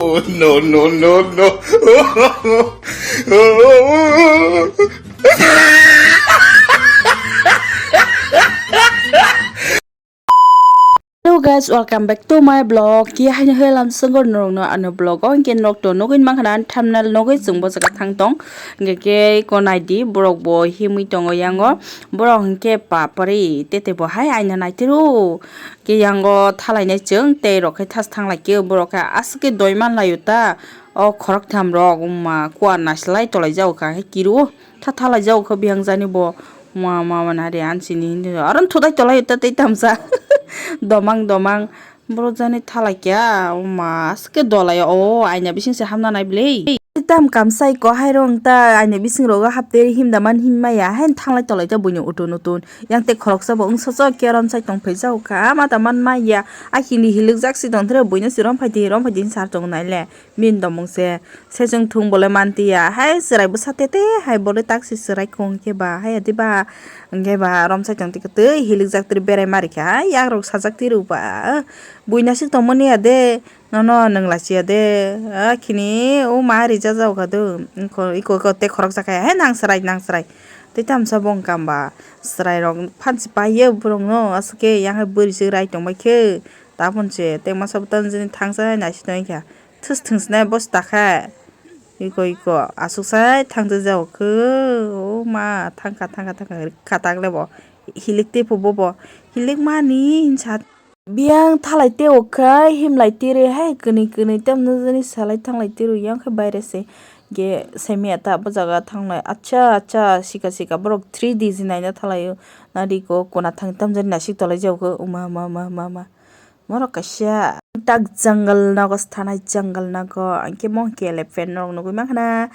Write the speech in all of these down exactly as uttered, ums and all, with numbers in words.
Oh, no, no, no, no. Hello guys, welcome back to my vlog. Ki haino helam sengor norokno ano vlog o hingke nok to nogoi mankha na thumbnail nogoi chwng bo jaga thang tong. Hingke ke ko nai di borok bo himui tongo yango. Borok hingke papari tete bo hai aina naitiro. Ke yango thalainai chwng tei rok khe thas thang lai khe borok khe aswk khe doi man lai o ta. O khoroktham rok wngma kuar naislai tolai jago kha khe kiru. Tha thalai jago khe biyang jani bo ma ma ma nari ansini hindi aro thutai tolai ta tei tamsa domang domang borok jani thalai kya o ma aske dolai o aina bising se hamna nai bwlei. Tam kam sai ko hai rong ta aina bising rogo hapte himda man him maya hai thanglai tolai ta buino utun utun yang te khoroksa bo wngsoso khe rom sai tong phai jago kha ama ta man maya a hindi hilik jak si tong thre buino si rom phai di rom phai di sar tong nai le. Bini tomung se sejong thung bole mantiya hai chwrai bwsa tete hai bole taksi chwrai khung khe ba hai diba hwnkhe ba romsai tong twi hilikjak twi berai ma rikha hai yakrok sajak twi rwba buina sik tongmani ya de nono nwng lachiya de khini o ma rijak jak kha do iko iko tei khoroksa khe hai nang chwrai nang chwrai tei tamsa bo wngkha ba chwrairok phansi paiya borokno aswk khe yang hai bwrwi se rai tongbai khe tabon se tei masa bo tang jani thangsa hai naising tongkha. Thus thwngsinai bosta khe. Iko iko aswk sai thangjakgo khe. O ma thangkha thangkha thangkha katak le bo. Hilik tei phubo bo. Hilik mani hinsa. Biyang thalai tei o khe himlai tiri hai kwnwi kwnwi tei nujani salai thanglai tiri yang khe baire se. Ge semiya ta bo jaga thanglai. Acha acha sika sika borok three D si naina thalai o. Nadi ko kona thang tamjani nasik tolai jago khe. O ma ma ma ma ma. Borok kaisa tak jungle nogo thanai jungle nogo hwnkhe mo hwnkhe elephant rok nugui mankha na.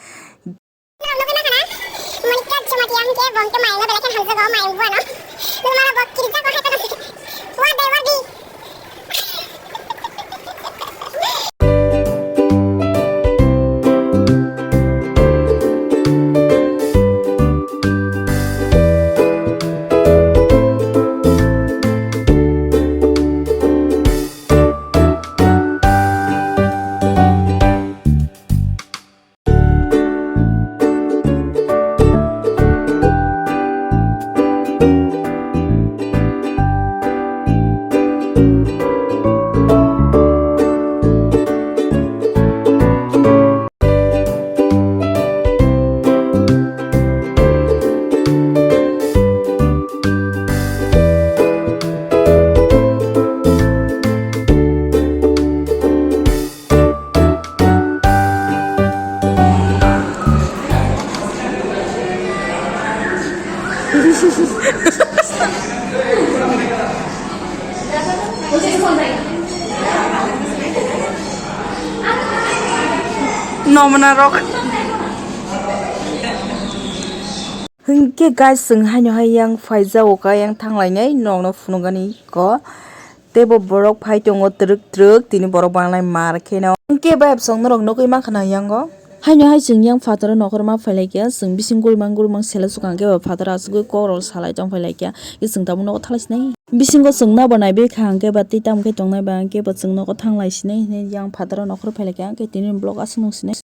Nomna rok. Hwnkhe guys, chwng haino hai yang phaijago kha, yang thanglainai nokno phunukgani ko. Teibo borok phai tongo twrwk twrwk, tini borok banglai mar kheno. Hwnkhe bai absong norok nugui mankha na yango. Haino hai chwng yang phataro nokhorma phailaikha, chwng bising gurumang gurumang sele swkang khe bo phataro asugui kokrok salai tong phailaikha. Khe chwng tabuk nogo thalaisinai. Bisingo chwng nabo naibi kha hwnkhe ba tei tamo khe tongnai ba hwnkhe bo chwng nogo thanglaisinai hinwi yang phataro nokhor phailaikha, hwnkhe tini vlog aswk nung sinai.